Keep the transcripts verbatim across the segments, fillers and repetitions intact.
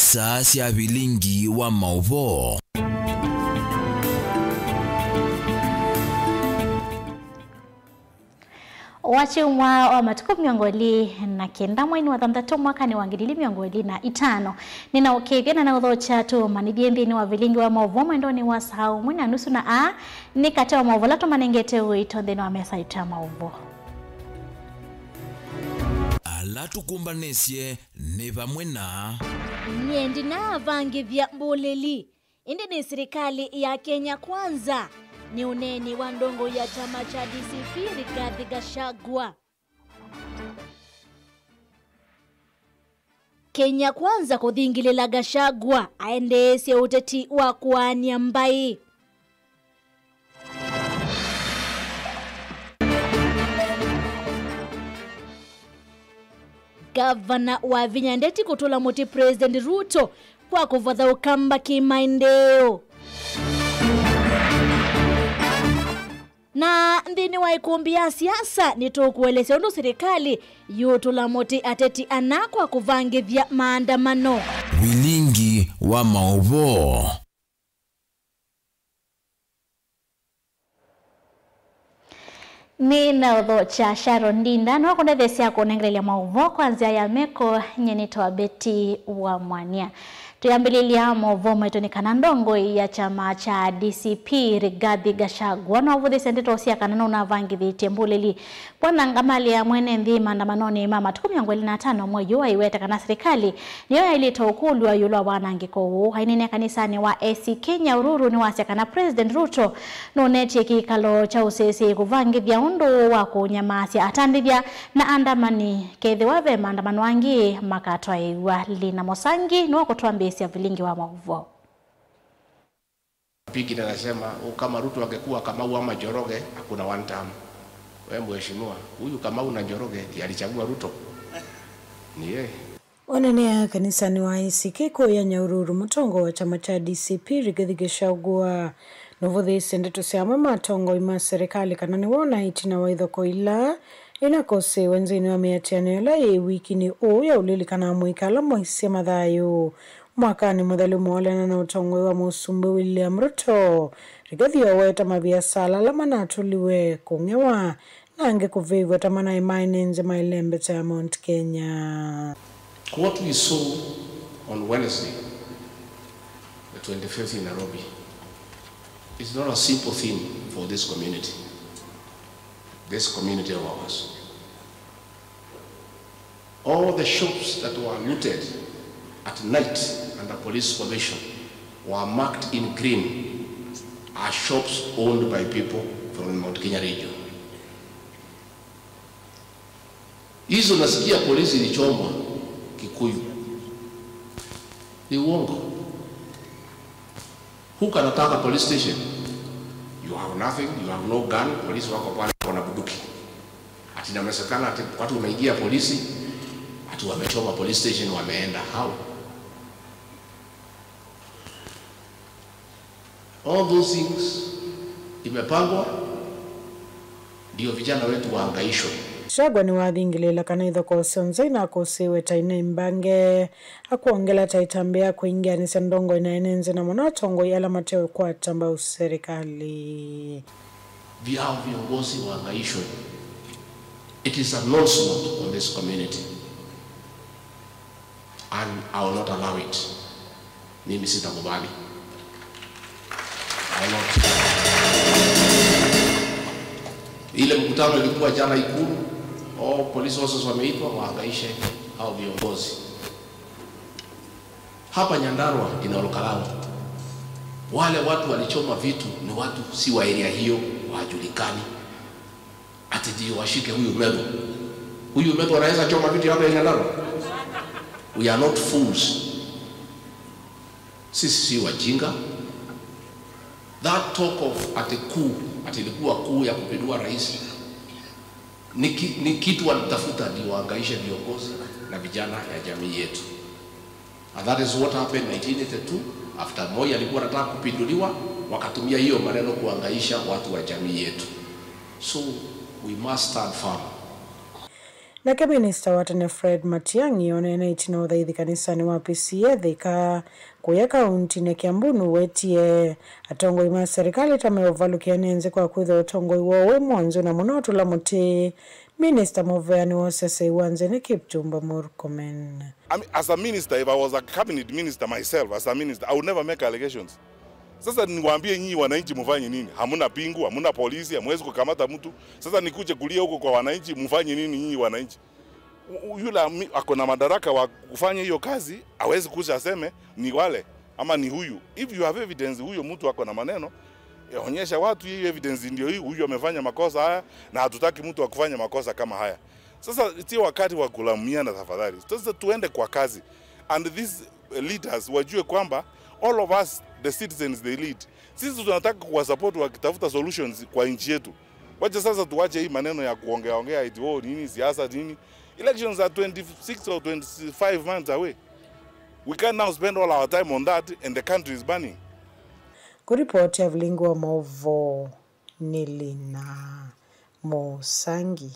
Saa sya vilingi wa maũvoo. Wa kyumwa wa matukũ mĩongo ĩlĩ na kenda, mweinĩ wa thanthatũ, mwakanĩ wa ngili ili mĩongo ĩlĩ na itano, nĩnaũkĩthya na naũthokya tũmanyĩthye nthĩnĩ wa vilingi wa maũvoo mwendonĩ wa saa ũmwe na nusu, na aa nĩ katĩ wa maũvoo ala tũmanengete ũito nthĩnĩ wa mesa itũ ya maũvoo. Ala tũkũmbanĩsye nĩ vamwe na. Nyie ndinaavangĩthya mbũlĩli, ĩndĩ nĩ silikalĩ ya Kenya Kwanza, nĩ ũneeni wa ndongoi ya kyama kya D C P Rigathi Gachagua. Kenya Kwanza kũthingĩlĩla Gachagua aendeesye ũteti wa kũaany'a mbaĩ. Ngavana Wavinya Ndeti kũtũla mũtĩ President Ruto kwa kũvatha Ũkamba kĩmaendeeo. Na nthĩnĩ wa ĩkũmbĩ ya siasa, nĩtũkũelesya ũndũ silikalĩ yũtũla mũtĩ ateti ana kwa kũvangĩthya maandamano. Vilingi wa maũvoo. Nĩ na ũthokya Sharon Ndinda, no kũndetheesya kũnengelelya maũvoo kwa nzĩa ya meko, nyie nĩtawa Betty wa Mwania. Tũyambĩlĩlya maũvoo maitũ nĩ kana ndongoi ya kyama kya D C P Rigathi Gachagua nũvũthĩsye ndeto sya kana nũnavangĩthĩtye mbũlĩli. Kwananga malĩ ya mwene nthĩ maandamanonĩ ma matukũ mĩongo ĩlĩ na atano mwei ũũ, aiweta kana silikalĩ nĩyo yaĩlĩte ũkũlw'a ĩũlũ wa wanangĩko ũũ. Aineenea kanisanĩ wa A C K Nyahururu nĩwasya kana President Ruto nũnetye kĩkalo kya ũsĩsĩi kũvangĩthya ũndũ wa kũnyamaasya atandĩthya na andamani kethĩwa ve maandamano angĩ makatwaĩĩw'a. Lina Mosangi nĩwe ũkũtwambĩĩsya vilingi wa maũvoo. Piggy anasema, "Oh, kama Ruto angekuwa Kamau ama Njoroge, hakuna one term." We mheshimiwa, huyu Kamau na Njoroge ndiye alichagua Ruto? Ni yeye. Waneenea kanisanĩ wa A C K kũũ ya Nyahururu, mũtongoi wa kyama kya D C P Rigathi Gachagua nũvũthĩĩsye ndeto sya amwe ma atongoi ma serikali kana nĩwona ĩtina wa ithokoo ila inakosĩwe nthĩnĩ wa mĩatĩanĩo ĩla yĩ wikinĩ ũũ ya ũlilikana amũika ala moisye mathayũ. Mwakanĩ mũthelu, moolana na ũtongoi wa Mũsumbĩ William Ruto, Rigathi oweta maviasala ala manatũliwe kũng'ewa na angĩ kũvĩvw'a ta manaĩ maenenze mailembeta ya Mount Kenya. What we saw on Wednesday, the twenty-fifth in Nairobi, is not a simple thing for this community, this community of ours. All the shops that were looted at night under police supervision were marked in green as shops owned by people from the Mount Kenya region. Hizo nasikia polisi ilichoma Kikuyu. Ni uongo. Who can attack a police station? You have nothing, you have no gun, polisi wako pale, wako na bunduki. Ati inawezekana ati watu wameingia polisi, ati wamechoma police station, wameenda. How? All those things imepangwa ndio vijana wetu wahangaishwe. Gachagua nĩwathingĩlĩĩla kana ithokoo syonthe inakũsĩĩwe ta ina imbange, akwongela ta ĩtambya ya kwĩingĩanĩsya ndongoi na ene nthĩ na mũno atongoi ala mate ũkwata mbau serikali. Vya viongozi wahangaishwe. It is an onslaught on this community. And I will not allow it. Mimi sitakubali. I will not. Ile mkutano ilikuwa jana Ikulu, oh, police officers wameitwa wahangaishe hao viongozi. Hapa Nyandarua in Ol Kalou, wale watu walichoma vitu ni watu si wa area hiyo, hawajulikani. Ati ndio washike huyu Methu. Huyu Methu anaweza choma vitu hapa ya Nyandarua? We are not fools. Sisi si wajinga. That talk of ati coup, ati ilikuwa coup ya kupindua rais, ni ki-, ni kitu walitafuta ndio wahangaishe viongozi na vijana ya jamii yetu. And that is what happened nineteen eighty-two, after Moi alikuwa anataka kupinduliwa, wakatumia hiyo maneno kuhangaisha watu wa jamii yetu. So we must stand firm. Nake minista wa tene Fred Matiang'i oneena ĩtina ũthaithi kanisanĩ wa P C A Thika kũya kauntinĩ ya Kiambu nũwetie atongoi ma serikali ta meũvalũkĩa nĩ nzĩ kwa kwĩthĩwa ũtongoi woo wĩ mwonzu na mũno ũtũla mũtĩ. Minista mũveani wa ũseseĩ wa nzĩ nĩ Kipchumba Murkomen. I mean, as a minister, if I was a cabinet minister myself, as a minister, I would never make allegations. Sasa niwaambie nyinyi wananchi mfanye nini? Hamuna pingu, hamuna polisi, hamwezi kukamata mtu. Sasa nikuje kulia huko kwa wananchi, mfanye nini nyinyi wananchi? U-, u-, yule ami-, ako na madaraka wa kufanya hiyo kazi, hawezi kuja aseme ni wale ama ni huyu. If you have evidence, huyo mtu ako na maneno, eh, onyesha watu hiyo evidence ndio hii, huyu amefanya makosa haya, na hatutaki mtu wa kufanya makosa kama haya. Sasa sio wakati wa kulaumiana tafadhali. Sasa tuende kwa kazi. And these leaders wajue kwamba all of us, the citizens, they lead. Sisi tunataka kuwasupport wakitafuta solutions kwa nchi yetu. Wacha sasa tuwache hii maneno ya kuongea ongea eti, "Oh, nini siasa nini." Elections are twenty-six or twenty-five months away. We can't now spend all our time on that and the country is burning. Kũripoti ya Vilingi wa Maũvoo nĩ Lina Mũsangi.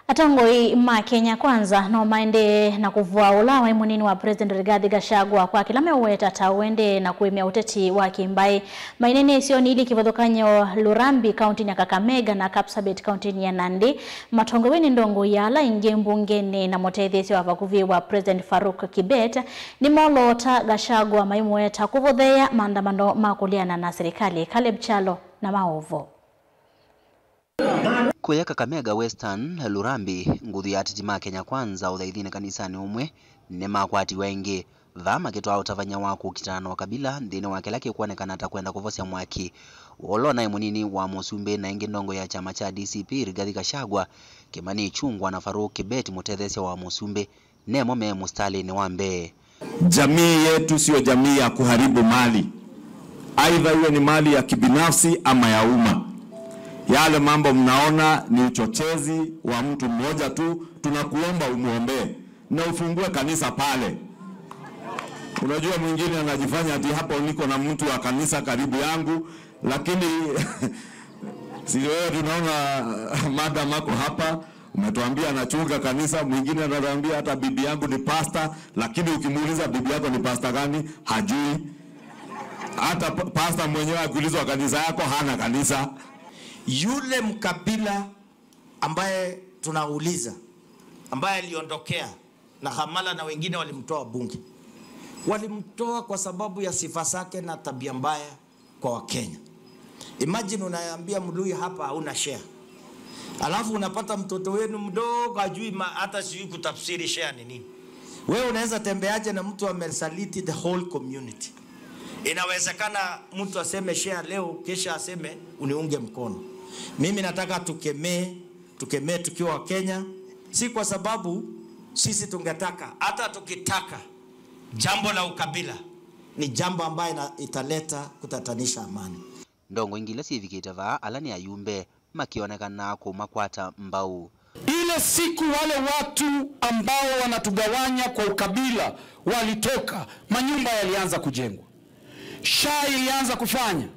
Atongoi ma Kenya Kwanza no maendee na kũvũa ũla waĩ mũnini wa President Rigathi Gachagua kwa kĩla meũweta ta ũendee na kũĩmya ũteti wa kĩmbaĩ. Maineeneisye ũnĩ ilĩ kĩvathũkany'o Lurambi kauntinĩ ya Kakamega na Kapsabet kauntinĩ ya Nandi, matongoew'e nĩ ndongoi ya ala aingĩ mbungenĩ na mũtetheesya wa vakuvĩ wa President Faruk Kibet, nĩmoloota Gachagua maimũweta kũvotheea maandamano ma kũleana na serikali. Caleb Kyalo na maũvoo. Kũya Kakamega Western, Lurambi, nguthu ya ateti ma Kenya Kwanza ũthaithinĩ kanisanĩ ũmwe nĩmakwatiwe ĩngĩ, vaa makĩtwaa ũtavany'a wa kũkitana na ũkabila nthĩnĩ wa kĩla kĩkwonekana ta kwenda kũvosya mwaki. Ũla ũnaĩ mũnini wa mũsumbĩ na ĩngĩ ndongo ya kyama kya D C P, Rigathi Gachagua, Kimani Ichung'wah na Farouk Kibet, mũtetheesya wa mũsumbĩ, nemo me mũsitalĩnĩ wa mbee. Jamii yetu sio jamii ya kuharibu mali, aidha iwe ni mali ya kibinafsi ama ya umma. Yale mambo mnaona ni uchochezi wa mtu mmoja tu, tunakuomba umwombee na ufungue kanisa pale. Unajua, mwingine anajifanya ati hapo niko na mtu wa kanisa karibu yangu, lakini si wewe, tunaona madam ako hapa, umetuambia anachunga kanisa, mwingine anatuambia hata bibi yangu ni pastor, lakini ukimuuliza bibi yako ni pastor gani, hajui. Hata pa-, pastor mwenyewe akiulizwa kanisa yako, hana kanisa. Yule mkabila ambaye tunauliza, ambaye aliondokea na Hamala na wengine walimtoa bunge, walimtoa kwa sababu ya sifa zake na tabia mbaya kwa Wakenya. Imagine unaambia Mluhya hapa hauna share. Alafu unapata mtoto wenu mdogo hajui ma-, hata sijui kutafsiri share ni nini. Wewe unaweza tembeaje na mtu amesaliti the whole community? Inawezekana mtu aseme share leo, kesha aseme uniunge mkono. Mimi nataka tukemee, tukemee tukiwa Wakenya, si kwa sababu sisi tungetaka, hata tukitaka, jambo la ukabila ni jambo ambayo ina-, italeta kutatanisha amani. Ndongo ingĩ ila syĩvikĩte vaa, ala nĩ ayumbe, makĩonekana kũmakwata mbau. Ile siku wale watu ambao wanatugawanya kwa ukabila walitoka, manyumba yalianza kujengwa. SHA ilianza kufanya.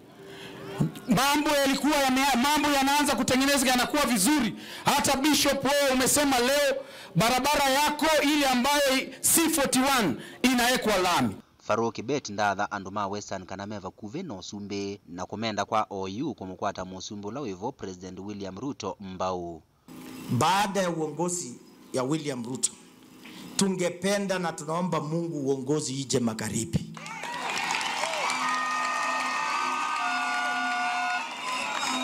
Mambo yalikuwa yame-, mambo yanaanza kutengenezeka, yanakuwa vizuri. Hata Bishop, wewe umesema leo barabara yako ile ambayo C forty-one inawekwa lami. Farouk Kibet ndaatha andũ ma Western kana me vakuvĩ na ũsumbĩ na kũmenda kwa O U kũmũkwata mũsumbĩ ũla wĩ vo, President William Ruto, mbau. Baada ya uongozi ya William Ruto, tungependa na tunaomba Mungu uongozi ije magharibi.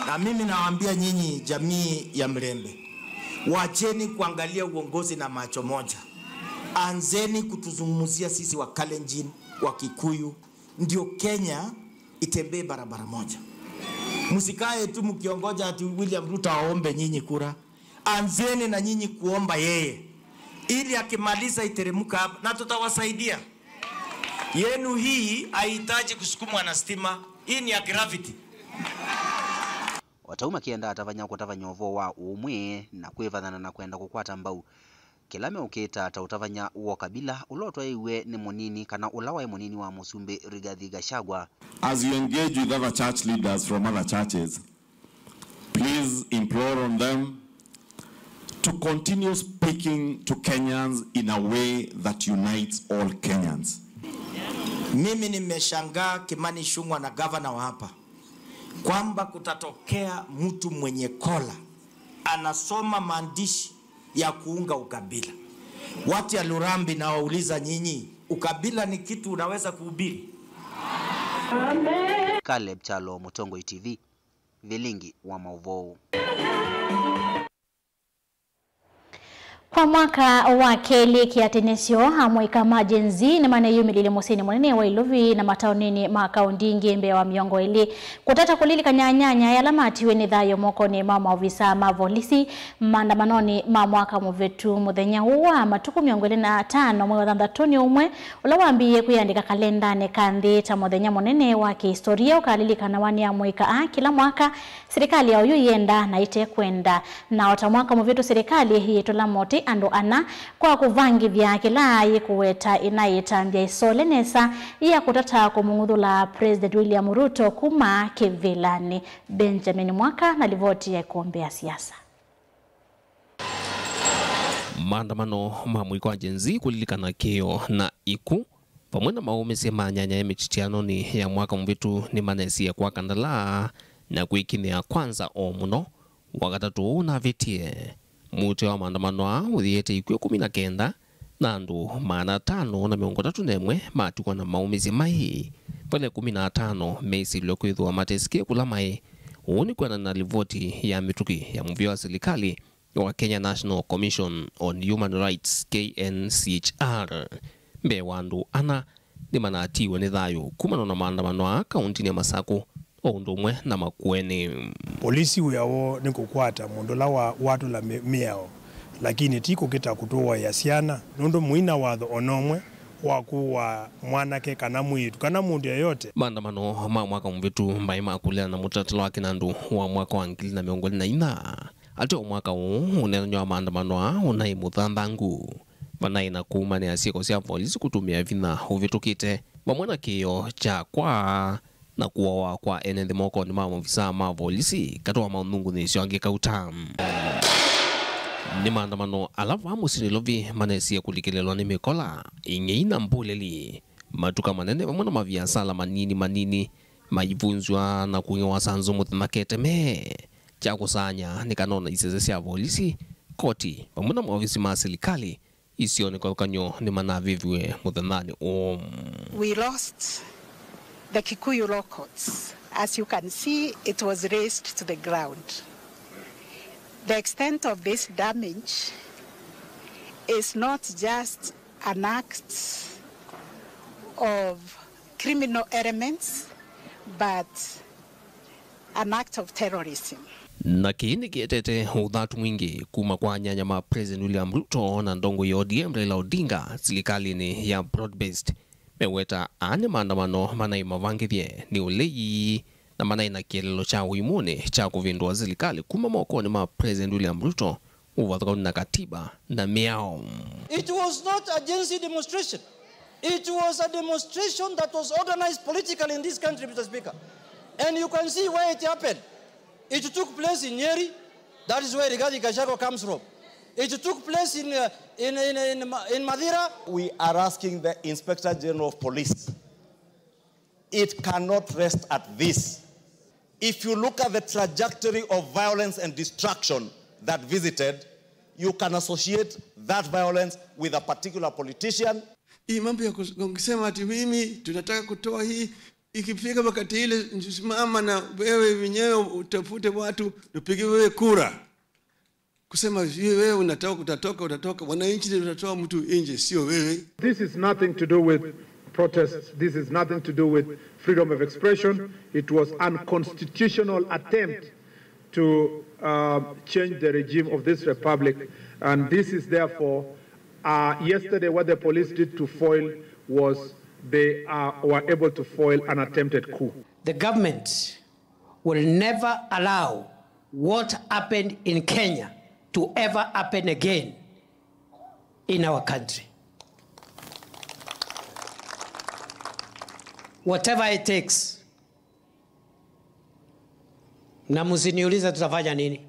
Na mimi nawaambia nyinyi jamii ya Mlembe, wacheni kuangalia uongozi na macho moja. Anzeni kutuzungumzia sisi wa Kalenjin, wa Kikuyu, ndio Kenya itembee barabara moja. Msikae tu mkiongoja ati William Ruto aombe nyinyi kura. Anzeni na nyinyi kuomba yeye, ili akimaliza iteremka hapa, na tutawasaidia. Yenu hii haihitaji kusukumwa na stima, hii ni ya gravity. O ta ũu makĩenda atavany'a kũtavany'a ũvoo wa ũũmwe na kwĩvathana na kwenda kũkwata mbau kĩla meũkĩta ta ũtavany'a wa ũkabila ũla ũtwaĩiw'e nĩ mũnini kana ũla waĩ mũnini wa mũsumbĩ Rigathi Gachagua. As you engage with other church leaders from other churches, please implore on them to continue speaking to Kenyans in a way that unites all Kenyans. Mimi nimeshangaa Kimani Ichung'wah na gavana wa hapa kwamba kutatokea mtu mwenye kola anasoma maandishi ya kuunga ukabila. Watu ya Lurambi, nawauliza nyinyi, ukabila ni kitu unaweza kuhubiri? Caleb Kyalo, Mũtongoi T V, Vilingi wa maũvoo. Kwa mwaka wa kelĩ kĩatĩnĩsyo, amũika ma Gen Z nĩmaneyumĩlile mũsyĩnĩ mũnene wa Ilovi na mataoninĩ ma kaũnti ingĩ mbee wa mĩongo ĩlĩ. Kũtata kũlilikany'a anyanya aya ala matiwe nĩ thayũ mokonĩ ma maovisa ma volisi maandamanonĩ ma mwaka mũvĩtu. Mũthenya ũũ wa matukũ mĩongo ĩlĩ na atano mwei wa thanthatũ nĩ ũmwe ũla wambĩĩe kwĩandĩka kalendanĩ ka nthĩ ta mũthenya mũnene wa kĩhistoria ũkalilikanawa nĩ amũika aa kĩla mwaka. Silikalĩ ya oyu ĩenda na ĩte kwenda. Na o ta mwaka mũvĩtu, silikalĩ yĩtũla motĩ andũ ana kwa kũvangĩthya kĩla yĩkũweta ĩna yĩtambya ĩsole nesa ya kũtata kũmũng'uthũla President William Ruto kuma kĩvĩlanĩ. Benjamin Mwaka na livoti ya ĩkombe ya siasa. Maandamano ma mũiko wa Gen Z kũlilikana kĩo na iku vamwe na maũmĩsye ma anyanya ya mĩtitianonĩ ya mwaka mũvĩtu nĩmanesie kwaka ndalaa na kwĩkinyĩa kwanza o mũno. Wakatatũ ũũ ũnavĩtie, mũutĩ wa maandamano aa ũyĩĩte ikw'ũ ĩkũmi na kenda na andũ maana atano na mĩongo ĩtatũ na ĩmwe matiwa na maũmĩsye mai, vala ĩkũmi na atano meĩsĩlw'e kwĩthĩwa matesikie kũla maĩ. Ũu nĩ kwĩanana na livoti ya mĩtũkĩ ya mũvĩa wa silikalĩ wa Kenya National Commission on Human Rights, K N C H R, mbee wa andũ ana nĩmanatiiwe nĩ thayũ kumana na maandamano aa kaũntinĩ ya Masakũ o ũndũ ũmwe na Makueni. Polisi wĩa woo nĩ kũkwata mũndũ ũla wa watũla mĩ- mĩao, lakini ti kũkĩta kũtũaĩa syana, nũndũ mũina watho o na ũmwe wa kũũa mwanake kana mwĩĩtu kana mũndũ yeyote. Maandamano ma mwaka mũvĩtu maĩ makũlĩana na mũtalatala wa kĩnandũ wa mwaka wa ngili na mĩongo ĩlĩ na inya. Ateo mwaka ũũ, ũneenany'a wa maandamano aa ũnaĩ mũthanthangu. Vanaĩ na kũumanĩa syĩko sya volisi kũtũmĩa vinya ũvĩtũkĩte, vamwe na kĩĩo kya kwaa na kũawa kwa ene nthĩ mokonĩ ma maovisaa ma volisi katĩ wa maũnungunĩĩsyo angĩ kauta. Nĩ maandamano ala vaa mũsyĩ Nairobi manesie kũlikĩlĩlwa nĩ mĩkola, ing'ei na mbũlĩli. Matuka manene vamwe na maviasala manini manini maivunzw'a na kũng'ewa sanzũ mũthenya keteme. Kya kũsaany'a nĩ kana o na isese sya volisi, koti, vamwe na maovisi ma silikalĩ isionĩ kĩvathũkany'o nĩmanavĩviwe mũthenyanĩ ũũ. We lost the Kikuyu Law Courts. As you can see, it was razed to the ground. The extent of this damage is not just an act of criminal elements, but an act of terrorism. Na kĩĩ nĩkĩetete ũthatu mwingĩ kuma kwa anyanya ma President William Ruto na ndongoi ya O D M Raila Odinga silikalĩnĩ ya broad-based. Meweta aa nĩ maandamano manaĩ mavangĩthye nĩ ũlei na manaĩ na kĩeleelo kya ũimũnĩ kya kũvĩndũa silikalĩ kuma mokonĩ ma President William Ruto ũvathũkanu na katiba na mĩao. It was not a Gen Z demonstration. It was a demonstration that was organized politically in this country, Mister Speaker. And you can see where it happened. It took place in Nyeri. That is where Rigathi Gachagua comes from. It took place in, uh, in, in, in, Ma- in Mathira. We are asking the Inspector General of Police, it cannot rest at this. If you look at the trajectory of violence and destruction that visited, you can associate that violence with a particular politician. Hii mambo ya kus- kusema ati mimi tunataka kutoa hii, ikifika wakati ile simama na wewe mwenyewe utafute watu tupige wewe kura. Kusema sijui wewe unatoka, utatoka, utatoka, wananchi ndio utatoa mtu nje, sio wewe. This is nothing to do with protests. This is nothing to do with freedom of expression. It was unconstitutional attempt to uh, change the regime of this republic. And this is therefore, uh, yesterday what the police did to foil was they uh, were able to foil an attempted coup. The government will never allow what happened in Kenya to ever happen again in our country. Whatever it takes. Na msiniulize tutafanya nini?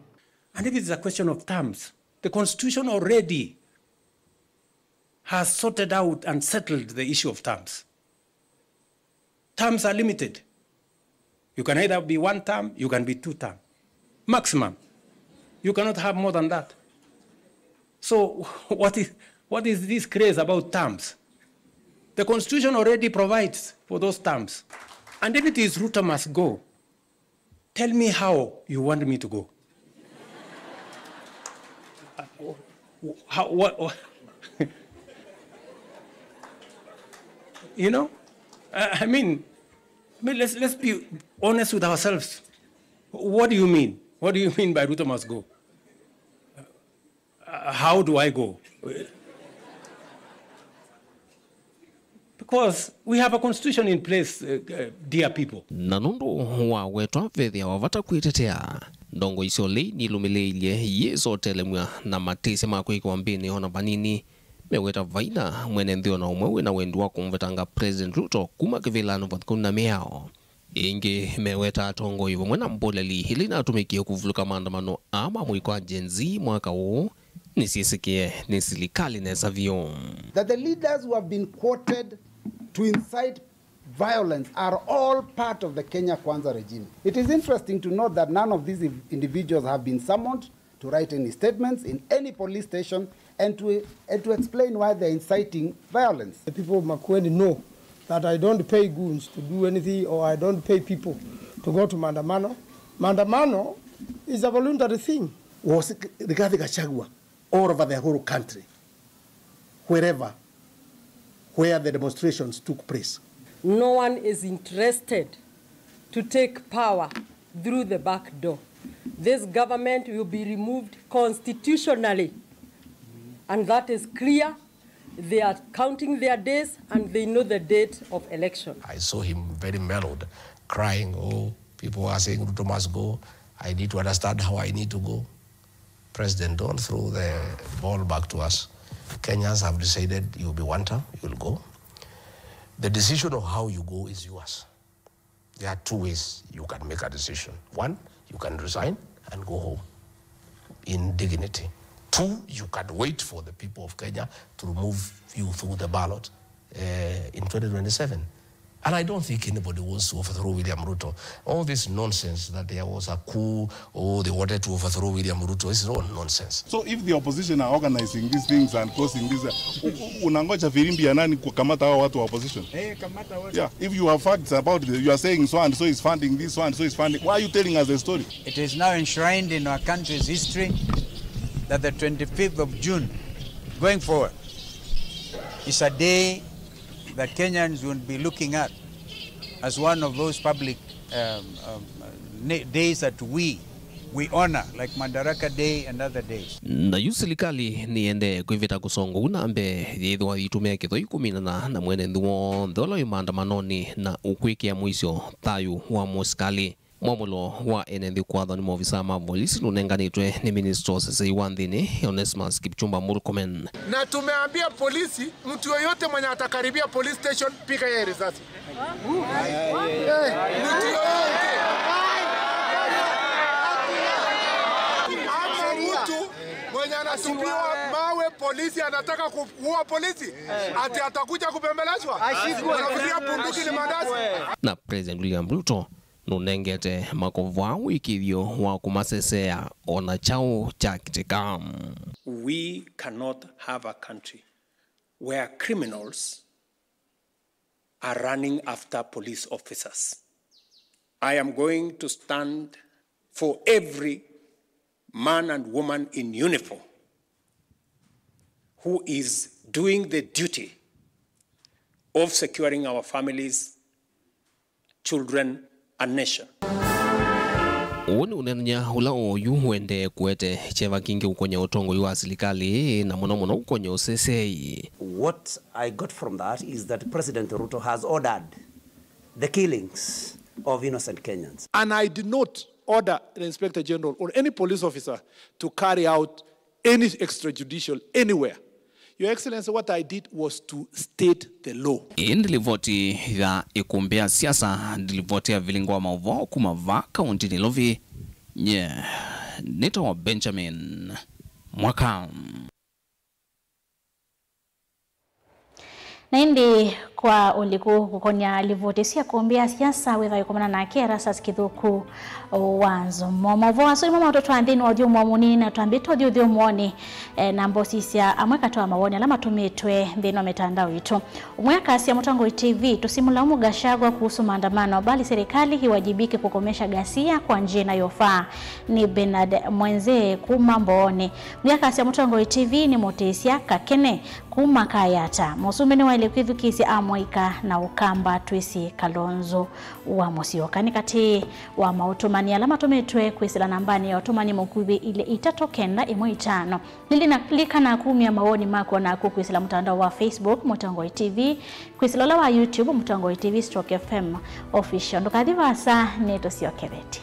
And if it's a question of terms, The constitution already has sorted out and settled the issue of terms. Terms are limited. You can either be one term, you can be two term. Maximum. You cannot have more than that. So what is, what is this craze about terms? The constitution already provides for those terms. And if it is Ruto must go, tell me how you want me to go. How, what, you know? I, I mean, I mean, let's, let's be honest with ourselves. What do you mean? What do you mean by Ruto must go? Uh, how do I go? Because we have a constitution in place, uh, uh, dear people. Na nũndũ wa wetwa vethĩawa vata kwĩtetea, ndongo isu lei nilũmĩlĩilye yĩsotelemw'a na matĩsya ma kwĩkĩwa mbĩnĩ ona vanini. Meweta vaina mwene nthĩ ona ũmwe wĩna wendi wa kũmũvetanga President Ruto kuma kĩvĩlanĩ North Kũna mĩao. Ĩngĩ meweta atongoi vamwe na mbũleli ila inatũmĩkie kũvulũka maandamano aa ma mũiko wa Gen Z mwaka ũũ nĩsyĩsĩkĩe nĩ silikalĩ nesa vyũ. That the leaders who have been quoted to incite violence are all part of the Kenya Kwanza regime. It is interesting to note that none of these individuals have been summoned to write any statements in any police station and to, and to explain why they're inciting violence. The people of Makueni know that I don't pay goons to do anything, or I don't pay people to go to maandamano. Maandamano is a voluntary thing. Was Rigathi Gachagua all over the whole country, wherever where the demonstrations took place. No one is interested to take power through the back door. This government will be removed constitutionally, and that is clear. They are counting their days and they know the date of election. I saw him very mellowed, crying, "Oh, people are saying Ruto must go. I need to understand how I need to go." President, don't throw the ball back to us. Kenyans have decided you'll be one term, you'll go. The decision of how you go is yours. There are two ways you can make a decision. One, you can resign and go home in dignity. Two, you can wait for the people of Kenya to remove you through the ballot, uh, in twenty twenty-seven. And I don't think anybody wants to overthrow William Ruto. All this nonsense that there was a coup, oh, they wanted to overthrow William Ruto, is all nonsense. So if the opposition are organizing these things and causing this, uh, u-, u-, unangoja filimbi ya nani kukamata hao watu wa opposition? Eh, kamata wote. Yeah, if you have facts about the, you are saying so and so is funding this, so and so is funding, why are you telling us the story? It is now enshrined in our country's history that the twenty-fifth of June, going forward, is a day that Kenyans will be looking at as one of those public, um, um, na-, days that we, we honor, like Madaraka Day and other days. Na yu silikalĩ nĩendee kwĩvĩta kũsonga ũu na mbee yĩthĩwa yĩitũmĩa kĩthoi kũminana na mwene nthĩ w'onthe ũla wĩ maandamanonĩ na ũkwĩkĩa mũisyo thayũ wa mũsikalĩ. Mwamũlo wa ene nthĩ kwathwa nĩ maovisaa ma volisi nũnenganĩtwe nĩ minista ũsesei wa nthĩnĩ, Onesmus Kipchumba Murkomen. Na tumeambia polisi, mtu yoyote mwenye atakaribia police station, piga yeye risasi. Eh, mtu yoyote. Ama mtu mwenye anatupiwa mawe, polisi anataka kuua polisi, ati atakuja kubembelezwa? Unafikiria bunduki ni mandazi? Na President William Ruto nũnengete makovu aa ũĩkĩĩthyo wa kũmasesea o na kyaũ kyakĩtĩka. We cannot have a country where criminals are running after police officers. I am going to stand for every man and woman in uniform who is doing the duty of securing our families, children, and nation. Ũũ nĩ ũneenany'a ũla oyu ũendee kũete kyeva kingĩ ũkonya ũtongoi wa silikalĩ, na mũno mũno ũkonya ũseseei. What I got from that is that President Ruto has ordered the killings of innocent Kenyans. And I did not order the Inspector General or any police officer to carry out any extrajudicial anywhere. Your Excellency, what I did was to state the law. Ĩĩ nĩ livoti ya ĩkũmbĩ ya siasa, nĩ livoti ya vilingo wa maũvoo kuma vaa kaũntĩ Nairobi. Nye nĩtawa Benjamin mwaka. Na ĩndĩ kwa ũliku kũkonya livoti sya kũmbĩa siasa wĩthwa ĩkomana nake Erastus Kĩthũku wa Nzomo. Maũvoo asu nĩmo maũtũtwaa nthĩnĩ wa ũthyũmũo mũnini na twambĩte ũthyũmũonĩ, eh, na mbosisya amwe katĩ wa mawoni ala matũmĩtwe nthĩnĩ wa mĩtandao itũ. Ũmwe akasya, Mũtongoi T V, tusimlaumu Gachagua kuhusu maandamano, bali serikali iwajibike kukomesha ghasia kwa njia inayofaa. Nĩ Bernard Mwenze kuma Mbooni. Ũngĩ akasya, Mũtongoi T V nĩ mũtĩsya kakene kuma Kayata. Mũsumbĩ nĩwaĩle kwĩthukĩĩsya amũika na Ũkamba twĩsĩ Kalonzo wa Mũsyoka. Nĩ katĩ wa maũtũmani ala matũmĩtwe kwĩsĩla nambanĩ ya ũtũmani mũkuvĩ ilĩ itatũ kenda ĩmwe itano. Lilikana kumya mawoni maku o naku kwĩsĩla mũtandao wa Facebook, Mũtongoi T V, kwĩsĩla ũla wa YouTube, Mũtongoi T V stroke F M Official. Ndũkathi vaasa, nĩtũsyokethetye.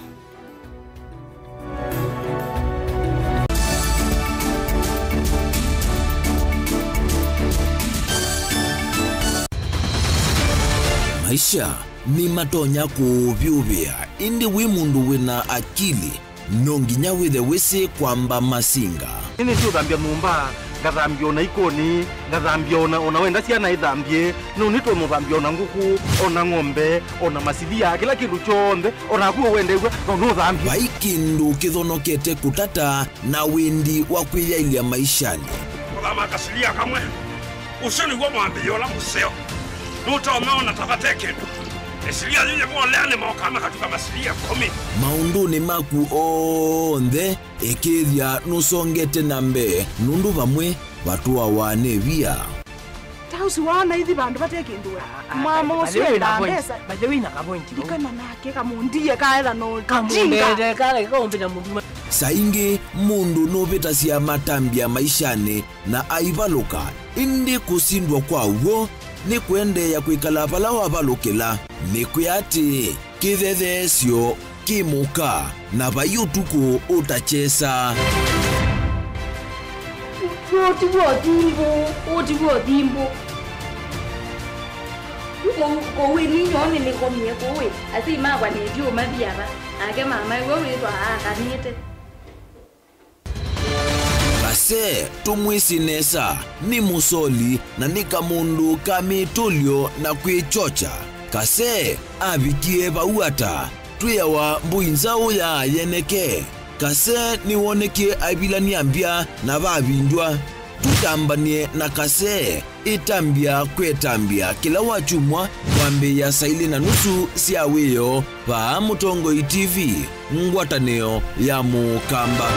Maisha nĩmatonya kũũvyũvĩa, ĩndĩ wĩ mũndũ wĩna akili, no nginya wĩthe wĩsĩ kwamba masinga. Nĩnĩsĩ ũthambya nyũmba, ngathambya ona ikoni, ngathambya ona, ona wenda syana ithambye, no nĩtũmũthambya ona ngũkũ, ona ng'ombe, ona masilia, kĩla kĩndũ kyonthe, ona naku ũwendeew'a, no nũthambye. Vai kĩndũ kĩthonokete kũtata na wendi wa kwĩyaĩlya maishanĩ. Kũthama kasilia kamwe. Ũsu nĩw'o mwambĩĩo ũla mũseo. Nũtonya ona ta vate kĩndũ. Ĩsilia yĩu yĩvolea nĩmokaa makatuka masilia ĩkũmi. Maũndũnĩ maku onthe, ĩkĩĩthya nũsongete na mbee, nũndũ vamwe vatũawa nĩ via. Ta ũsu waona ithi vandũ vate kĩndũ we. Mama ũsu endaa mbesa. By the way, na kavointi. Ndikana nake kamũndie kaetha no kamũndete kala kaumbĩta mũndũ. Saa ingĩ mũndũ nũvĩtasya matambya maishanĩ na aivalũka, ĩndĩ kũsindwa kwa w'o nĩ kũendeea kwĩkala vala wavalũkĩla. Nĩkwĩa atĩ, kĩthetheesyo kĩ mũka, na vai ũtukũ ũtakyesa. Ũũ ti w'o thimbũ, ũũ ti w'o thimbũ. Kũu, kũu ĩ ninyoo nĩnĩkomie kũu ĩ, asyai makwa nĩndiũmathi ava, nake mama ĩw'o wĩthwa aakanĩte. Kase tũmwĩsĩ nesa, nĩ mũsoli na nĩ kamũndũ ka mĩtũlyo na kwĩkyokya. Kase avikie vau ata? Twĩawa mbũi nzaũ ya yeneke. Kase nĩwonekie aivilany'a mbya na vavindw'a. Tũtambany'e na Kase. Ĩtambya kwĩtambya kĩla wakyumwa kwambĩĩa saa ilĩ na nusu sya wĩoo vaa Mũtongoi T V, ngwatanĩo ya Mũkamba.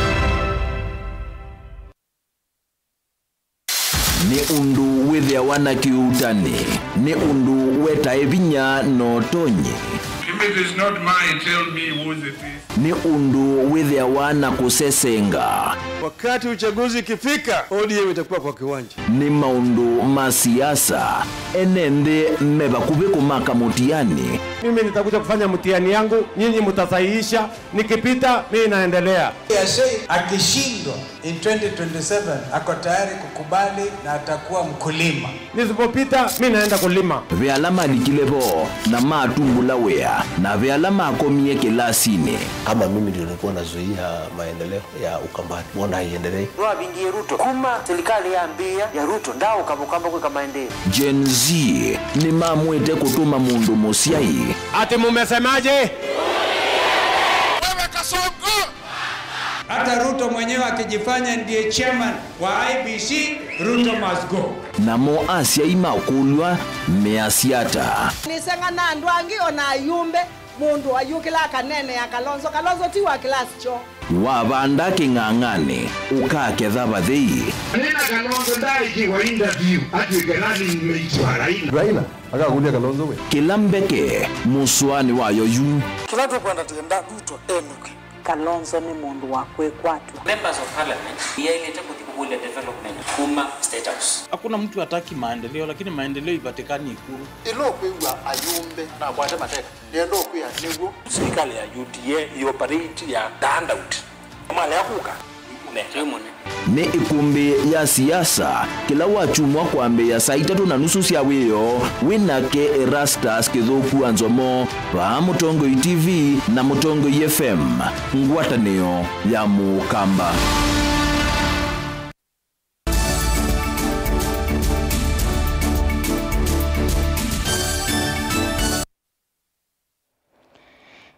Nĩ ũndũ wĩthĩawa na kĩuutani, nĩ ũndũ wetae vinya na ũtonyi. If it is not mine, tell me whose it is. Nĩ ũndũ wĩthĩawa na kũsesenga. Wakati uchaguzi ikifika, O D M itakuwa kwa kiwanja. Nĩ maũndũ ma siasa, ene nthĩ me vakuvĩ kũmaka mũtiani. Mimi nitakuja kufanya mtihani yangu, nyinyi mtasahihisha, nikipita, mimi naendelea. Akishindwa in twenty twenty-seven, ako tayari kukubali na atakuwa mkulima. Nisipopita, mi naenda kulima. Ve ala malikile vo na matumbũla wĩa, na ve ala makomie kĩlasinĩ. Kama mimi ndio nilikuwa nazuia maendeleo ya Ukambani, mbona haiendelei? Nĩwavingie Ruto. Kuma serikali yambĩĩa ya Ruto, ndaaũka Mũkamba kwĩka maendeeo. Gen Z nĩmamwĩte kũtũma mũndũ mũsyai. Ati mumesemaje? Wewe Kasongo! Hata Ruto mwenyewe akijifanya ndiye chairman wa I E B C, Ruto must go. Namo asyai makũlw'a measya ata? Nĩseng'ana andũ angĩ o na ayũmbe, mũndũ ayũkĩla akaneenea Kalonzo. Kalonzo ti wa kĩlasi kyoo. Wavanda kĩng'ang'anĩ, ũkaketha vathei. Nĩna Kalonzo ndaaĩkĩwa interview atw'ĩke running mate wa Raila. Raila akakũlya Kalonzo we. Kĩla mbeke mũsoanĩ wayo yu. Kĩla tũkwenda tĩenda Ruto enũke. Kalonzo nĩ mũndũ wa kwĩkwatw'a. Members of Parliament yaĩlĩte kũthi kũkũlya development kuma State House. Hakuna mtu hataki maendeleo, lakini maendeleo ipatikani Ikulu. Ĩla ũkwĩw'a ayũmbe nakwate mateka, nĩenda ũkwĩa nĩw'o. Serikali ya U D A ĩoperate ya the handout. Malea kũka, nĩ mũnene. Nĩ ĩkũmbĩ ya siasa, kĩla wakyumwa kwambĩĩa saa itatũ na nusu sya wĩoo, wĩ nake Erastus Kĩthũku wa Nzomo, vaa Mũtongoi T V na Mũtongoi F M, ngwatanĩo ya Mũkamba.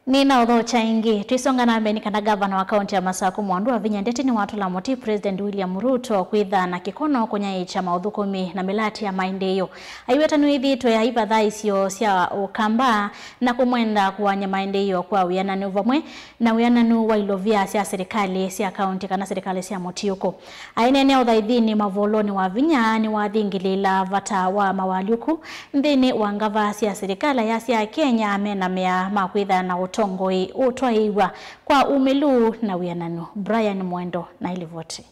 Nĩnaũthokya ĩngĩ. Twĩsonga na mbee nĩ kana ngavana wa kaũntĩ ya Masaku Mwandu wa Vinya Ndeti nĩwatũla mũtĩ President William Ruto kwĩtha na kĩkono kũnyaĩĩkya maũthũkũmi na mĩlatĩ ya maendeeo. Aiweta nĩwĩthĩĩtwe aivatha isio sya Ũkamba na kũmwenda kũany'a maendeeo kwa wĩananu vamwe na wĩananu wa ilovia sya silikalĩ sya kaũntĩ kana silikalĩ sya mũtiũko. Aineenea ũthaithinĩ Mavolonĩ wa Vinya nĩwathingĩlĩĩla vata wa mawalyũku nthĩnĩ wa ngava sya silikalĩ ya sya Kenya mena mea ma kwĩthĩa na ũtongoi ũtwaĩĩw'a kwa umĩlu na wĩananu. Brian Mwendo na ilivoti.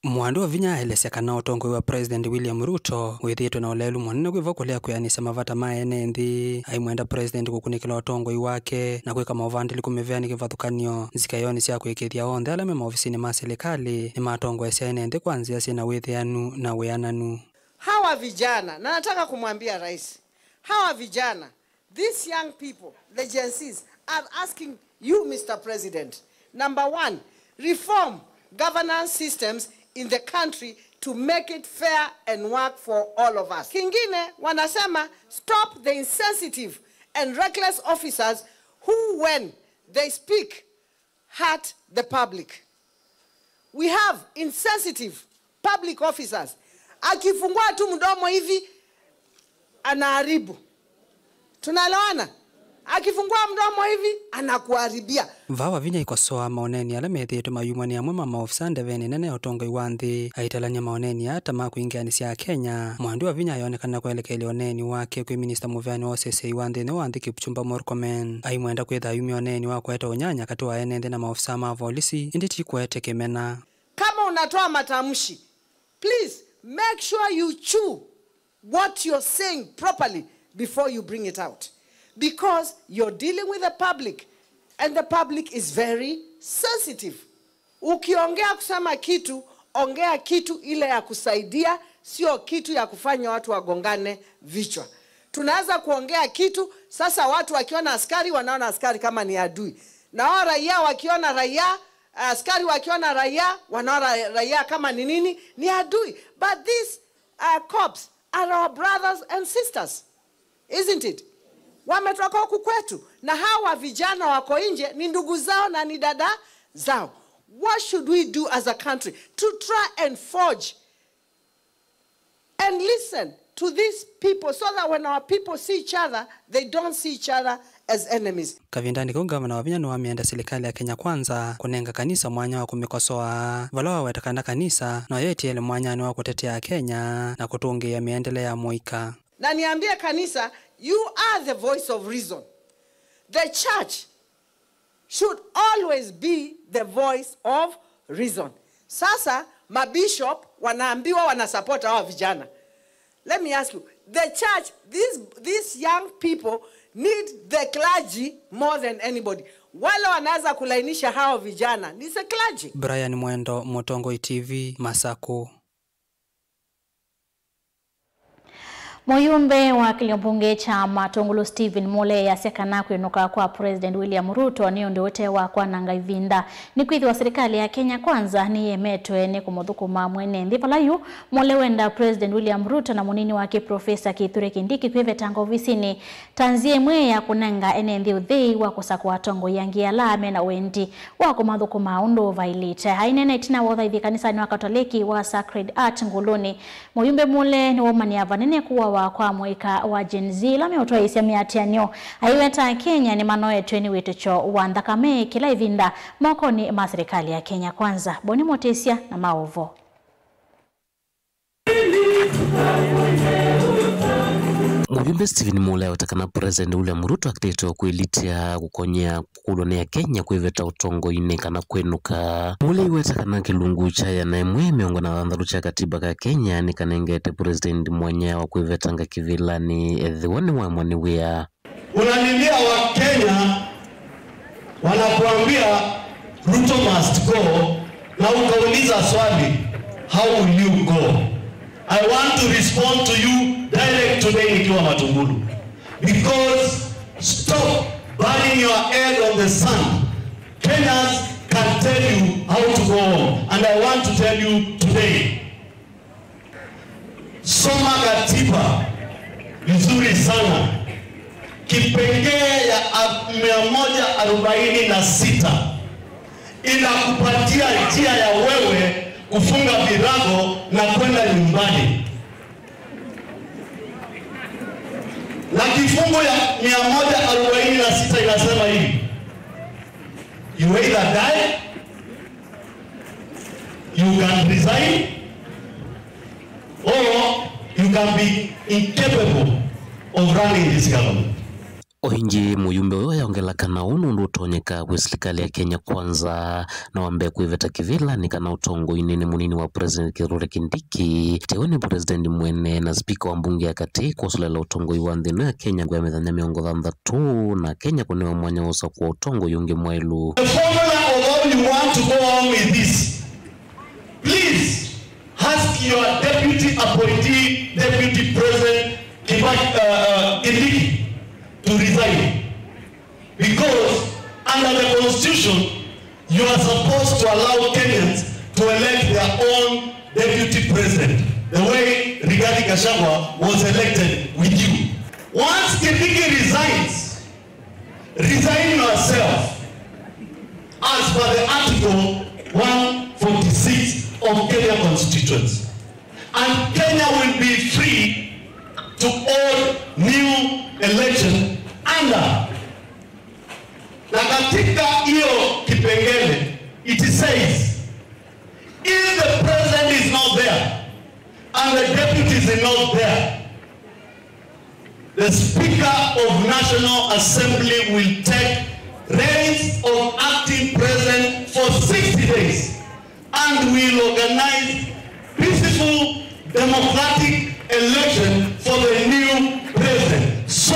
Mwandu wa Vinya aelesya kana ũtongoi wa President William Ruto wĩthĩĩtwe na ũleelu mũnene kwĩ vo kũlea kwĩanĩsya mavata ma ene nthĩ. Aimwenda President kũkunĩkĩla ũtongoi wake na kwĩka maũvandĩlĩku mĩvea nĩ kĩvathũkany'o nzikaĩonĩ sya kũĩkĩĩthya onthe ala me maovisinĩ ma silikalĩ nĩmatongoesya ene nthĩ kwa nzĩa syĩ na wĩthĩanu na wĩananu. Hawa vijana, na nataka kumwambia rais, hawa vijana, these young people, the Gen Zs, are asking you, Mister President, number one, reform governance systems in the country to make it fair and work for all of us. Kingine, wanasema, stop the insensitive and reckless officers who, when they speak, hurt the public. We have insensitive public officers. Akifungua tu mdomo hivi, anaharibu. Tunaelewana? Akifungua mdomo hivi, anakuharibia. Vaa wa Vinya aikosoa maoneni ala methĩĩtwe mayumwa nĩ amwe ma maofisa ndevenĩ nene ya ũtongoi wa nthĩ. Aitalany'a maoneni aa ta ma kwingĩanĩsya Akenya. Mwandu wa Vinya ayonekana kwelekelya ũneeni wake kwĩ minista mũveani wa ũseseĩ wa nthĩ nthĩnĩ wa nthĩ Kipchumba Murkomen. Aimwenda kwĩtha ayumya ũneeni wa kũete ũnyanya katĩ wa ene nthĩ na maofisa ma volisi, ĩndĩ ti kũete kĩmena. Kama unatoa matamshi, please make sure you chew what you're saying properly before you bring it out, because you're dealing with the public and the public is very sensitive. Ukiongea kusema kitu, ongea kitu ile ya kusaidia, sio kitu ya kufanya watu wagongane vichwa. Tunaweza kuongea kitu, sasa watu wakiona askari, wanaona askari kama ni adui, na wao raia wakiona raia, askari wakiona raia, wanaona raia kama ni nini? Ni adui. But these uh, cops are our brothers and sisters, isn't it? Wametoka huku kwetu, na hawa vijana wako nje ni ndugu zao na ni dada zao. What should we do as a country to try and forge and listen to these people so that when our people see each other, they don't see each other as enemies? Kavindanĩ kau, ngavana wa Vinya nĩwamĩenda silikalĩ ya Kenya Kwanza kũnenga kanisa mwanya wa kũmĩkosoa, vala waweta kana kanisa noyo ĩtiele mwanyanĩ wa kũtetea Akenya na kũtũngĩĩa mĩendele ya mũika. Na niambie kanisa, you are the voice of reason. The church should always be the voice of reason. Sasa mabishop wanaambiwa wanasupport hawa vijana. Let me ask you, the church, these, these young people need the clergy more than anybody. Wale wanaweza kulainisha hao vijana ni the clergy. Brian Mwendo, Mũtongoi T V, Masaku. Mũyumbe wa kĩlio mbunge kya Matũngũlũ Stephen Mule easya kana kwĩnũka kwa President William Ruto nĩ ũndũ ũte wa kwananga ĩvinda, nĩkwĩthĩwa silikalĩ ya Kenya Kwanza nĩyemetwe nĩ kũmũthũkũma mwene nthĩ. Vala yu, Mule wenda President William Ruto na mũnini wake Professor Kithure Kindiki kwĩvetanga ovisinĩ ta nzĩa ĩmwe ya kũnenga ene nthĩ ũthei wa kũsakũa atongoi angĩ ala me na wendi wa kũmathũkũma ũndũ vaĩlĩte. Aineena ĩtina wa ũthaithi kanisanĩ wa Katoleki wa Sacred Heart Ngũlũnĩ, mũyumbe Mule nĩwaumanĩa vanene kũawa kwa mũika wa Gen Z ĩla meũtwaĩĩsya mĩatĩanĩo. Aiweta Akenya nĩmanoetwe nĩ wĩtĩkyo wa nthakame kĩla ĩvinda mokonĩ ma silikalĩ ya Kenya Kwanza. Boni Mũtĩsya na maũvoo. Mũyumbe Stephen Mule aweta kana President William Ruto akĩlĩte kwĩlitya kũkony'a kũkũlwa nĩ Akenya kwĩveta ũtongoinĩ kana kwĩnũka. Mule aiweta kana kĩlungu kya ĩana ĩmwe mĩongo na thanthatũ kya katiba ka Kenya nĩkanengete President mwanya wa kwĩvetanga kĩvĩlanĩ ethĩwa nĩwaemwa nĩ wĩa. Unalilia Wakenya, wanakuambia Ruto must go, na ukauliza swali, how will you go? I want to respond to you direct today nikiwa Matungulu, because stop burning your head on the sand. Kenyans can tell you how to go home, and I want to tell you today, soma katiba vizuri sana. Kipengee ya a-, mia moja arobaini na sita inakupatia njia ya wewe kufunga virago na kwenda nyumbani. Na kifungu ya mia moja arobaini na sita inasema hivi, you either die, you can resign, or you can be incapable of running this government. O ĩngĩ, mũyumbe ũyũ ayongela kana ũũ nũndũ ũtonyeka kwĩ silikalĩ ya Kenya Kwanza na wambe kwĩveta kĩvĩlanĩ kana ũtongoinĩ nĩ mũnini wa President Kithure Kindiki, tewe nĩ President mwene na spika wa mbunge ya katĩ kwosolela ũtongoi wa nthĩ ĩno ya Kenya kwa mĩthenya mĩongo thanthatũ, na Kenya kũnewa mwanya wa ũsakũa ũtongoi ũngĩ mwaĩlu. The formula of how you want to go on with this, please ask your deputy appointee, Deputy President Kibaki, uh, uh, Kindiki, to resign. Because under the constitution, you are supposed to allow Kenyans to elect their own deputy president, the way Rigathi Gachagua was elected with you. Once Kindiki resigns, resign yourself as per the Article one forty-six of Kenya Constitution. And Kenya will be free to hold new election under. Na katika hiyo kipengele, it says, if the president is not there and the deputy is not there, the Speaker of National Assembly will take reins of acting president for sixty days and will organize peaceful democratic election for the new president. So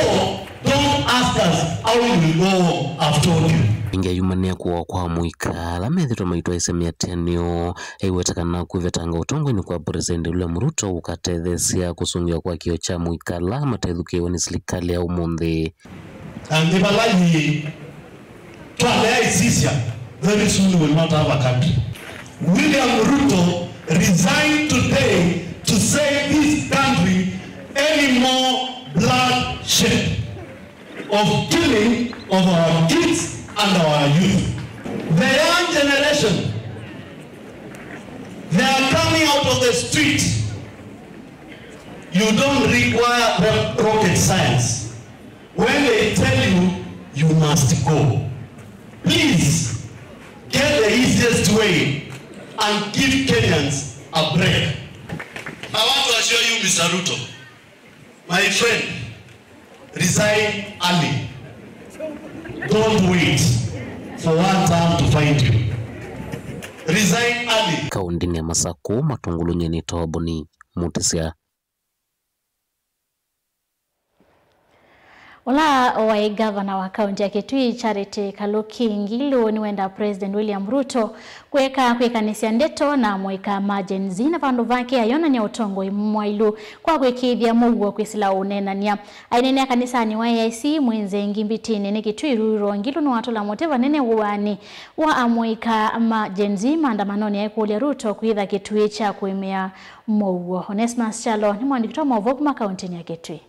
don't ask us how we will go home, I've told you. Ĩngĩ ayumanĩa kũawa kwa amũika ala methĩtwe maitwaĩsya mĩatĩanĩo yaiwetekana kwĩvetanga ũtongoinĩ kwa President William Ruto ũkatetheesya kũsũngĩwa kwa kĩo kya amũika ala matethukĩĩwe nĩ silikalĩ ya ũmũnthĩ. Na nĩ vala yĩĩ, twalea ĩsisya, very soon we will not have a country. William Ruto resigned today to save this country any more bloodshed of killing of our kids and our youth. The young generation, they are coming out of the street. You don't require the rocket science. When they tell you, you must go. Please, get the easiest way and give Kenyans a break. I want to assure you, Mister Ruto, my friend, resign early. Don't wait for one term to find you. Resign early. Kaũntĩnĩ ya Masakũ, Matũngũlũ, nyie nĩ Toboni Mũtĩsya. Ũla waĩ ngavana wa kaũntĩ ya Kitui, Charity Kaluki Ngilu, nĩwenda President William Ruto kũeka kwĩkanĩsya ndeto na amũika ma Gen Z, na vandũ vake ayonany'a ũtongoi mwaĩlu kwa kwĩkĩĩthya mũuo kwĩsĩla ũneenany'a. Aineenea kanisanĩ wa A I C mwĩ Nzengi Mbitinĩ nĩ Kitui, Ruto Ngilu nĩwatũla mũtĩ vanene wĩanĩ wa amũika ma Gen Z maandamanonĩ, aikũlya Ruto kwĩtha kĩtuĩ kya kũĩmĩa mũuo. Onesmus Kyalo nĩ mwandĩki wa maũvoo kuma kaũntĩnĩ ya Kitui.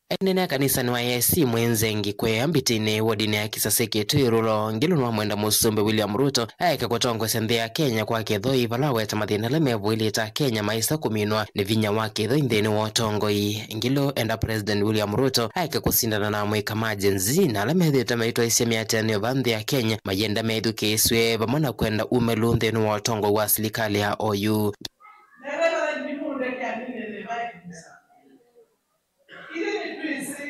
Aineenea kanisanĩ wa A I C mwĩ Nzengi kwĩ Mbitinĩ, wodinĩ ya Kisasĩ, Kitui, Ruto Ngilu nĩwamwenda Mũsumbĩ William Ruto aeke kũtongoesya nthĩ ya Kenya kwa kĩthoi, vala aweta mathĩna ala mevũĩlĩte Akenya maĩsa kũminwa nĩ vinya wa kĩthoi nthĩnĩ wa ũtongoi. Ngilu enda President William Ruto aeke kũsindana na amũika ma Gen Z na ala methĩĩtwe maitwaĩsya mĩatĩanĩo vaa nthĩ ya Kenya, mayenda methukĩĩsw'e vamwe na kwenda umĩlu nthĩnĩ wa ũtongoi wa silikalĩ ya O U. Ndereva nĩmũndekea nĩnene vai kabisa. Ithyĩ nĩtwĩsĩ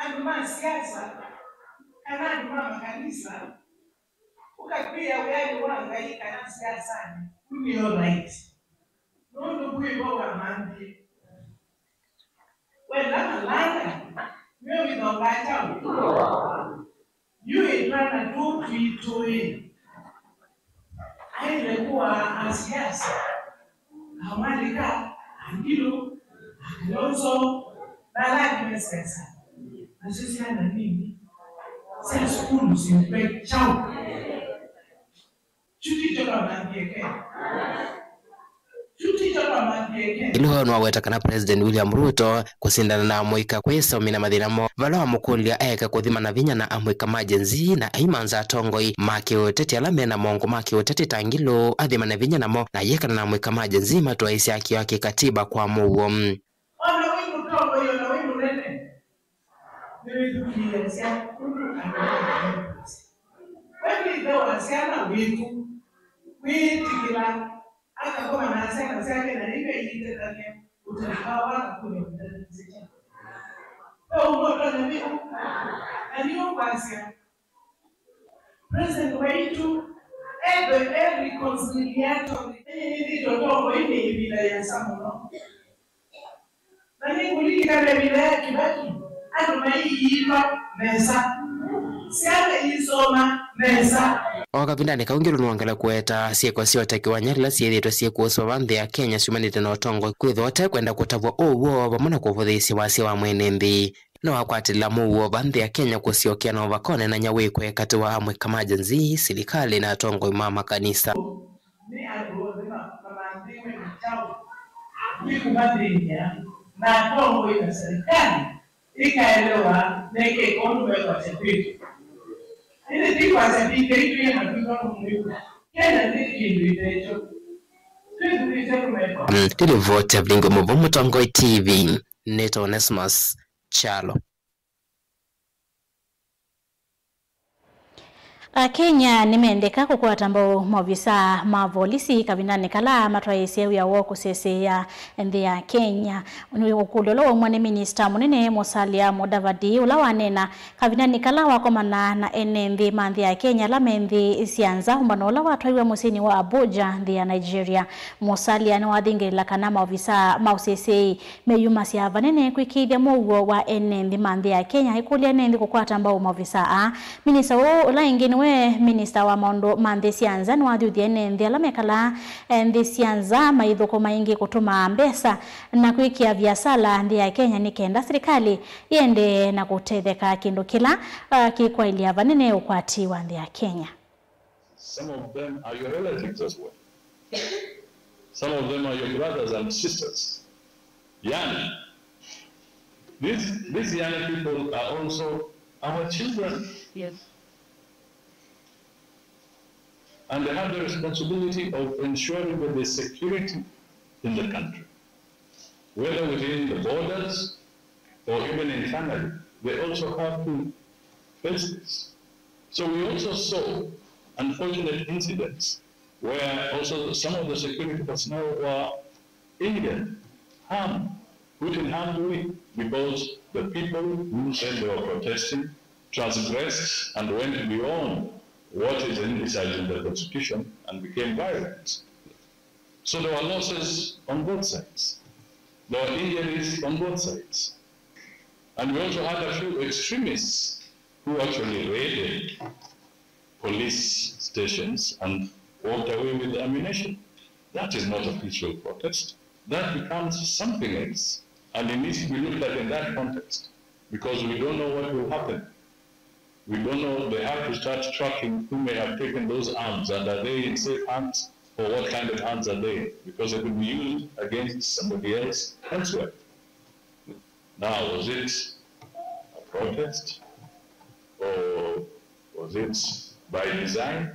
andũ ma siasa kana andũ ma makanisa, ũkakwĩa wĩanĩ wa Ngai kana siasanĩ, u nĩ all right. Nũndũ kwĩ vo wamanthiĩ. Wenda malanga, nĩwĩthongaa kyaũ? Yu ĩtwana tũu twitũ-ĩ, aĩle kũaa asiasa, amwalĩka, Angilu, Kalonzo, na ala angĩ me siasa. Nasyo syana nini sya sukulu syĩw'e kyaũ? Kyu tikyo twamanthieke. Ĩla nĩwaweta kana President William Ruto kũsindana na amũika kwĩsa ũmina mathĩna moo, vala wamũkũlya eke kũthima na vinya na amũika ma Gen Z na aimanza atongoi ma kĩũteti ala me na maũngũ ma kĩũteti ta Ngilu athima na vinya namo, na ayĩkana na amũika ma Gen Z matwaĩĩsya kĩo kya kĩkatiba kwa mũuo. Ona wĩ mũtongoi, ona wĩ mũnene, nĩwĩthukĩĩasya ũndũ andũ ma. We nĩ ĩthe wa syana witũ, wĩtĩkĩla akakoma na syana syake na yĩu aiitethany'a ũtali wao akakũlya mũtethesya. Ve ũndũ ũtonya wĩka, na nĩyo kwasya President waitũ ethwe e reconciliatory. Ĩĩ nĩthĩtwe ũtongoinĩ ĩvinda yĩasa mũno. Na nĩngũlilikana ĩvinda ya Kibaki, andũ maiiva nesa, syana iisoma nesa. O kavindanĩ kau, Ngilu nĩwongela kũweta syĩko sya ũteki wa nyarila syĩthĩĩtwe syĩkũsĩwa va nthĩ ya Kenya syumanĩte na ũtongoi kwĩthwa ũtekwenda kũtavw'a ũw'o vamwe na kũvũthĩĩsya wasya wa mwene nthĩ. Nĩwakwatĩlĩla mũuo va nthĩ ya Kenya kũsyokea na ũvaka ũneenany'a wĩkwe katĩ wa amũika ma Gen Z, silikalĩ, na atongoi ma makanisa. Nĩ andũ onthe ma-, mamanthiwe nĩ kyaũ kĩkũmathĩny'a, na atongoi na serikali ikaelewa nĩkĩ ũndũ mekwasya kwĩtũ. Ĩndĩ ti kwasya ti Ngai twĩ na twĩtwa tũmwĩw'a. Kenya nĩ kĩndũ ĩtekyo. Twĩthukĩĩsya tũmekwa. Mm, nĩ ripoti ya Vilingi Mũvũ, Mũtongoi T V, nĩtawa Onesmus Kyalo. Akenya nĩmendeka kũkwata mbau maovisaa ma volisi kavindanĩ kala matwaĩĩsye wĩa woo kũsesea nthĩ ya Kenya. Nĩ ũkũlyo ũla waumwa nĩ minista mũnene Musalia Mudavadi, ũla waneena kavindanĩ kala wakomana na ene nthĩ ma nthĩ ya Kenya ala me nthĩ sya nza, ũmbano ũla watwaiwe mũsyĩnĩ wa Abuja, nthĩ ya Nigeria. Musalia nĩwathingĩlĩla kana maovisaa ma ũseseei meyumasya vanene kwĩkĩĩthya mũuo wa ene nthĩ ma nthĩ ya Kenya, ĩkũlya ene nthĩ kũkwata mbau maovisaa aa. Minista ũũ, ũla ĩngĩ nĩwe minista wa maũndũ ma nthĩ sya nza, nĩwathyũthya ene nthĩ ala mekalaa, eh, nthĩ sya nza maithũkũma ĩngĩ kũtũmaa mbesa na kwĩkĩa viasala nthĩ ya Kenya nĩ kenda silikalĩ ĩendee na kũtetheka, kĩndũ kĩla, ah, kĩkwaĩlya vanene ũkwati wa nthĩ ya Kenya. Some of them are your relatives as well. Some of them are your brothers and sisters. Young. These, these young people are also our children. Yes. And they have the responsibility of ensuring that there's security in the country, whether within the borders or even internally. They also have to face this. So we also saw unfortunate incidents where also some of the security personnel were injured, harmed, put in harm's way because the people who said they were protesting transgressed and went beyond what is envisaged in the constitution and became violent. So there were losses on both sides. There were injuries on both sides. And we also had a few extremists who actually raided police stations and walked away with ammunition. That is not a peaceful protest. That becomes something else. And it needs to be looked at in that context, because we don't know what will happen. We don't know, they have to start tracking who may have taken those arms, and are they in safe hands, or what kind of hands are they in? Because they could be used against somebody else elsewhere. Now, was it a protest, or was it by design?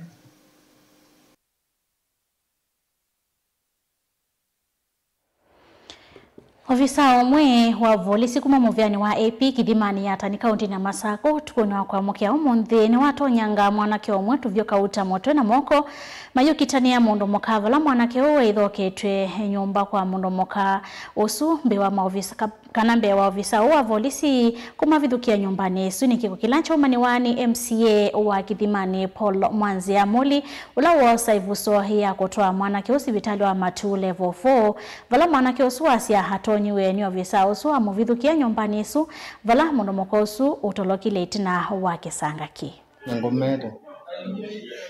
Ovisaa ũmwe wa volisi kuma mũvĩanĩ wa A P Kĩthimanĩ ya Atani kaũntĩnĩ ya Masakũ ũtukũnĩ wa kwamũkĩa ũmũnthĩ nĩwatonyanga mwanake ũmwe tũvyũ kauta mũtwe na moko mayũkitanĩa mũndũ mũka, vala mwanake ũũ waithoketw'e nyũmba kwa mũndũ mũka ũsu mbee wa maovisa, ka-, kana mbee wa ovisa ũũ wa volisi kũmavithũkĩa nyũmbanĩ ĩsu. Nĩ kĩko kĩla kyaumanĩwa nĩ M C A wa Kĩthimanĩ Paul Mwanzĩa Muli, ũla woosa ĩvuso ya kũtwaa mwanake ũũ sivitalĩ wa Matuu Level four, vala mwanake ũsu wasya atonyiwe nĩ ovisa ũsu amũvithũkĩa nyũmbanĩ ĩsu, vala mũndũ mũka ũsu ũtolokile ĩtina wa kĩsanga kĩĩ. Nĩngomete.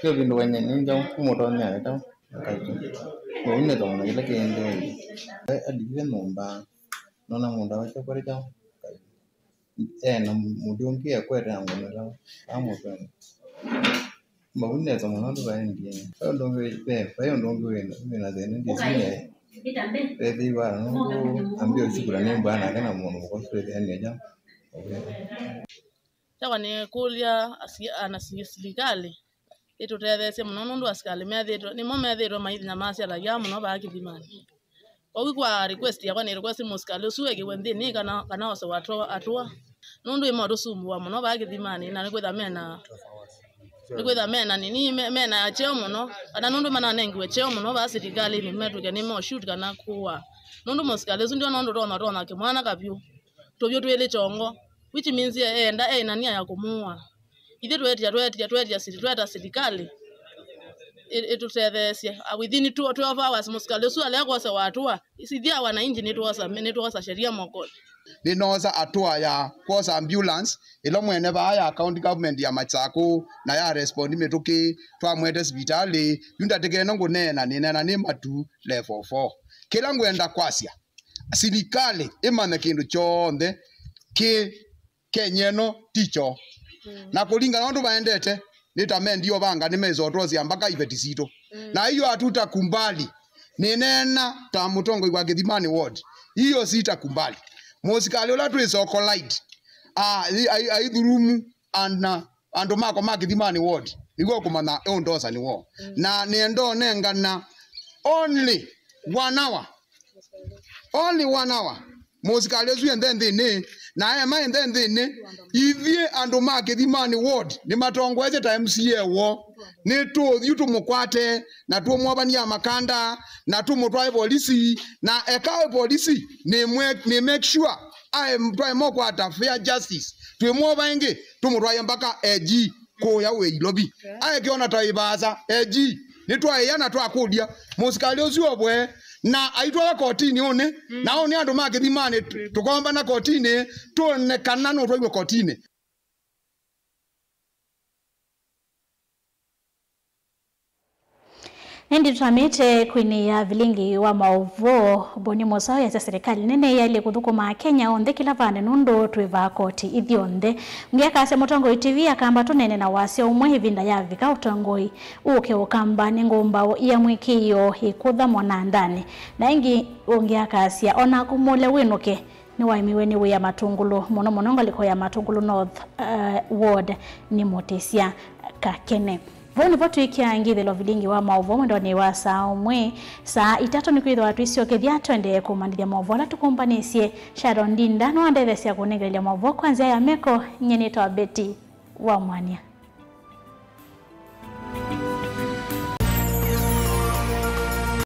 Kĩvindũkany'a nĩ njaũ, kũmũtony'a nĩ njaũ, akaitu. Ũu nĩ tondũ kĩla kĩendeeie. Alivile nyũmba, nona mũndũ awacha kũrĩ njaũ, akaitu. E na mũndũ ũngĩ ekwete na ngomela amũtwene. Mbau nesa mũno ndũvaendie. Vai ũndũ ũngĩ wĩ, ve, vai ũndũ ũngĩ wĩ, wĩ na thĩna ndĩsine. Ethĩwa nũndũ ambĩa ũsikũla nĩ mbaa nake na mũndũ mũka twĩthĩanĩe kya. Kyakwa nĩ kũlya asi-, ana si-, silikalĩ ĩtũtetheesye mũno, nũndũ asikalĩ methĩĩtwe, nĩmo methĩĩtwe maithinyamasya raia mũno vaa kĩthimanĩ. Kwoou kwa request yakwa nĩ request mũsikalĩ ũsu ekĩwe nthĩnĩ kana, kana osewe atũa, atũa. Nũndũ ĩmotũsumbũa mũno vaa kĩthimanĩ, na nĩkwĩtha mena, nĩkwĩtha mena nini, me-, mena cheo mũno, kana nũndũ mananengiwe cheo mũno vaa silikalĩnĩ, metw'ĩke nĩmo shoot kana kũa. Nũndũ mũsikalĩ ũsu ndio nũndũ tonya, tonya kĩmwana kavyũ. Tũvyũ twĩlĩ kyongo, which means e-, eenda ena nia ya kũmũa. Ithyĩ twetia, twetia, twetia sili-, tweta silikalĩ ĩ-, ĩtũtetheesye. Ah, within two, twelve hours, mũsikalĩ ũsu alea kwosewa atũa, sithya wananchi nĩtwosa, nĩtwosa sheria mokonĩ. Nĩnoosa atũa ya kwosa ambulance ĩla mwene vaa ya county government ya Machakos na ya respond mĩtũkĩ, twamwete sivitalĩ, yu ndatĩkene ngũneena, nĩneena nĩ matu level four. Kĩla ngwenda kwasya, silikalĩ ĩmanye kĩndũ kyonthe kĩ Kenya ĩno ti kyoo. Mm. Na kũlingana na ũndũ vaendete, nĩ ta mendio vanga nĩmesotwosya mpaka iveti sitũ. Mm. Na hiyo hatutakubali. Nĩneena ta mũtongoi wa Kĩthimani ward. Hiyo sitakumbali. Mũsikalĩ ũla twĩ Sokolite, a-, ai-, ai-, aithurumu ana andũ makwa ma Kĩthimani ward, nĩw'o ũkũmanya ũndosa nĩw'o. Mm. Na nĩenda ũnengana only one hour. Only one hour. Mũsikalĩ ũsu ende nthĩnĩ, na ema ende nthĩnĩ, ithyĩ andũ ma Kĩthimani ward nĩmatongoesye ta M C A woo. Nĩtũũthiũ tũmũkwate, na tũmwovanie makanda, na tũmũtwae polisi, na eka e polisi, nĩ mwe-, nĩ make sure ae twaema ũkwata fair justice. Twĩmwova ĩngĩ, tũmũtwae mpaka A G kũya wĩ Ilovi. Aeke ona ta ĩvaasa, A G, nĩtwaĩa na twakũlya mũsikalĩ ũsu ovwe, na aitwawa kotinĩ ũnĩ, na ũnĩ andũ ma Kĩthimanĩ tũkombana kotinĩ, tũone kana nũtwaiwe kotinĩ. Ĩndĩ tũtamĩte kwĩnĩĩa vilingi wa maũvoo, Boni Mũsaũ easya serikali nene yaĩle kũthũkũma Akenya onthe kĩla vandũ nũndũ twĩ vaa koti ithyonthe. Ũngĩ akasya mũtongoi T V akamba tũneene na wasya ũmwe ĩvinda yavika ũtongoi ũke ũkamba nĩ ngũmbaũ ia mwĩkĩĩo ĩkũtha mwanandanĩ. Na ĩngĩ ũngĩ akasya, o naku mũle wĩnũke, nĩwaemiwe nĩ wĩa Matũngũlũ, mũno mũno ngalĩko ya Matũngũlũ North, eh, Ward nĩ Mũtĩsya Kakene. Vau nĩvo twĩkĩa ngĩthĩlo vilingi wa maũvoo mwendonĩ wa saa ũmwe. Saa itatũ nĩkwĩthĩwa twĩsyokethya tũendee kũmanyĩthya maũvoo ala tũkũmbanĩsye. Sharon Ndinda nĩwandetheesya kũnengelelya maũvoo kwa nzĩa ya meko. Nyie nĩtawa Betty wa Mwania.